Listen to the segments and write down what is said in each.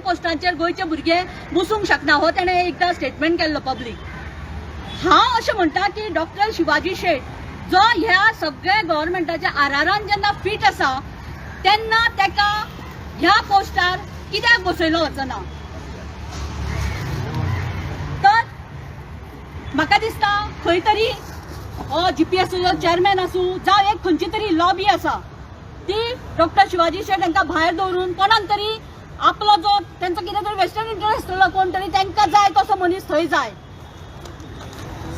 पोस्टांचेर गोंयचे भुरगे बसूंक शकना, हो तेणें एकदां स्टेटमेंट केल्लो पब्लीक. हांव अशें म्हणटा की डॉक्टर शिवाजी शेट जो ह्या सगळ्या गव्हर्मेंटाच्या आरारान जेन्ना फीट आसा, तेन्ना तेका ह्या पोस्टार कित्याक बसयलो वचना? तर म्हाका दिसता खंय तरी हो जीपीएससीचो चेअरमॅन आसूं जावं एक खंयची तरी लॉबी आसा, ती डॉक्टर शिवाजी शेट हांकां भायर दवरून कोणाक तरी आपलो जो तेंचो कितें तरी वेस्टर्न इंटरेस्ट आसतलो, कोण तरी तांकां जाय तसो मनीस थंय जाय.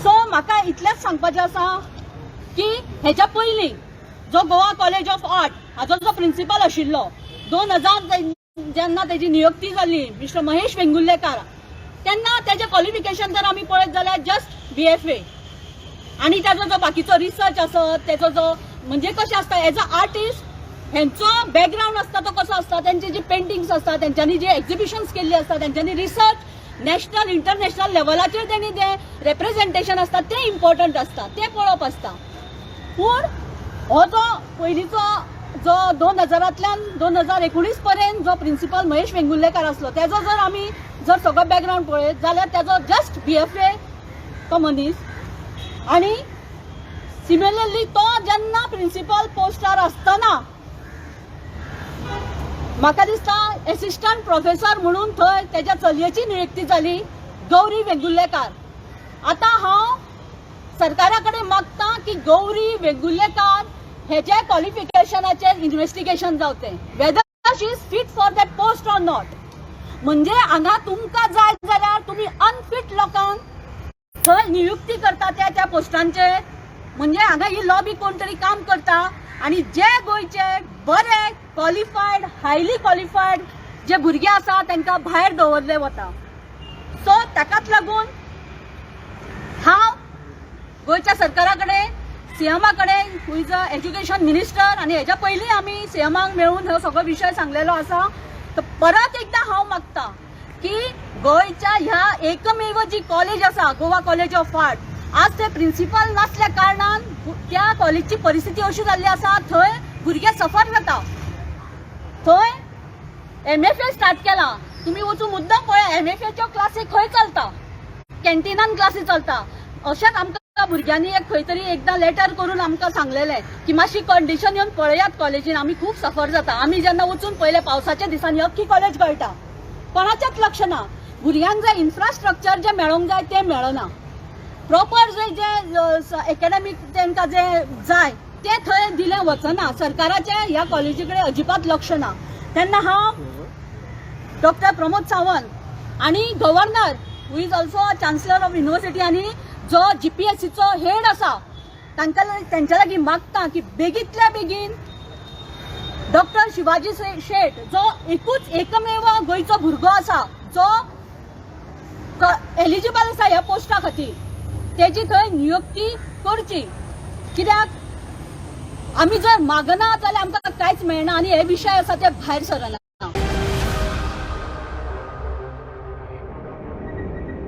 सो म्हाका इतलेंच सांगपाचें आसा की हेच्या पयलीं जो गोवा कॉलेज ऑफ आर्ट हाचो जो प्रिन्सिपल आशिल्लो, 2000 जेन्ना तेजी नियुक्ती जाली, मिस्टर महेश वेंगुर्लेकार, तेन्ना तेजें क्वॉलिफिकेशन जर आमी पळयत जाल्यार जस्ट बीएफए आणि ताजो जो बाकीचो रिसर्च आसत, तेजो जो म्हणजे कशें आसता, एज अ आर्टिस्ट हेंचो बॅकग्रावंड आसता तो कसो आसता, तेंची जी पेंटिंग्स आसता, तेंच्यांनी जी एक्झिबिशन्स केल्ली आसता, तेंच्यांनी रिसर्च नॅशनल इंटरनॅशनल लेवलाचेर तेणी जे रेप्रेझेंटेशन आसता तें इम्पॉर्टंट आसता, तें पळोवप आसता. पूण हो जो पयलींचो जो 2000तल्यान 2019 पर्यंत जो प्रिन्सिपल महेश वेंगुर्लेकार आसलो, तेजो जर आमी जर सगळो बॅकग्रावंड पळयत जाल्यार तेजो जस्ट बीएफए तो मनीस. आणि सिमिलरली तो जेन्ना प्रिन्सिपल पोस्टार आसतना म्हाका दिसता एसिस्टंट प्रोफेसर म्हणून थंय तेज्या चलयेची नियुक्ती जाली, गौरी वेंगुर्लेकार. आतां हांव सरकारा कडेन मागता की गौरी वेंगुर्लेकार हेजे क्वॉलिफिकेशनाचेर इन्व्हेस्टिगेशन जावचें, whether she is fit for that post or not. म्हणजे हांगा तुमकां जाय जाल्यार तुमी अनफीट लोकांक थंय नियुक्ती करता त्या त्या पोस्टांचेर. म्हणजे हांगा ही लॉबी कोण तरी काम करता आणि जे गोंयचे बरे क्वॉलिफायड, हायली क्वॉलिफायड जे भुरगे आसा तांकां भायर दवरले वता. सो ताकाच लागून हांव गोंयच्या सरकारा कडेन, सीएमा कडेन, who is a education minister, आनी हेच्या पयलीं आमी सीएमाक मेळून हो सगळो विशय सांगलेलो आसा, तर परत एकदां हांव मागता की गोंयच्या ह्या एकमेव जी कॉलेज आसा, गोवा कॉलेज ऑफ आर्ट, आज ते प्रिन्सिपल नासल्या कारणान त्या कॉलेजची परिस्थिती अशी जाल्ली आसा, थंय भुरगे सफर जाता. थंय एमएफए स्टार्ट केला, तुमी वचून मुद्दम पळय, एमएफएच्यो क्लासी खंय चलता? कॅन्टिनान क्लासी चलता. अशेंच आमकां भुरग्यांनी एक खंय तरी एकदां लेटर करून आमकां सांगलेलें की मातशी कंडिशन येवन पळयात कॉलेजीन, आमी खूब सफर जाता. आमी जेन्ना वचून पळयलें, पावसाच्या दिसांनी अख्खी कॉलेज गळटा, कोणाचेंच लक्ष ना. भुरग्यांक जे इन्फ्रास्ट्रक्चर जें मेळोंक जाय तें मेळना, प्रॉपर जे जे एकॅडमीक तांकां जे जाय तें थंय दिलें वचना. सरकाराचें ह्या कॉलेजी कडेन अजिबात लक्ष ना. तेन्ना हांव डॉक्टर प्रमोद सावंत आणि governor, who is also chancellor of university, आनी जो जीपीएससीचो हेड आसा, तांकां तेंच्या लागीं मागता की बेगींतल्या बेगीन डॉक्टर शिवाजी शेट, जो एकूच एकमेव गोंयचो भुरगो आसा जो एलिजिबल आसा ह्या पोस्टा खातीर, तेजी थंय नियुक्ती करची. कित्याक आमी जर मागना जाल्यार आमकां कांयच मेळना आनी हे विशय आसा ते भायर सरना.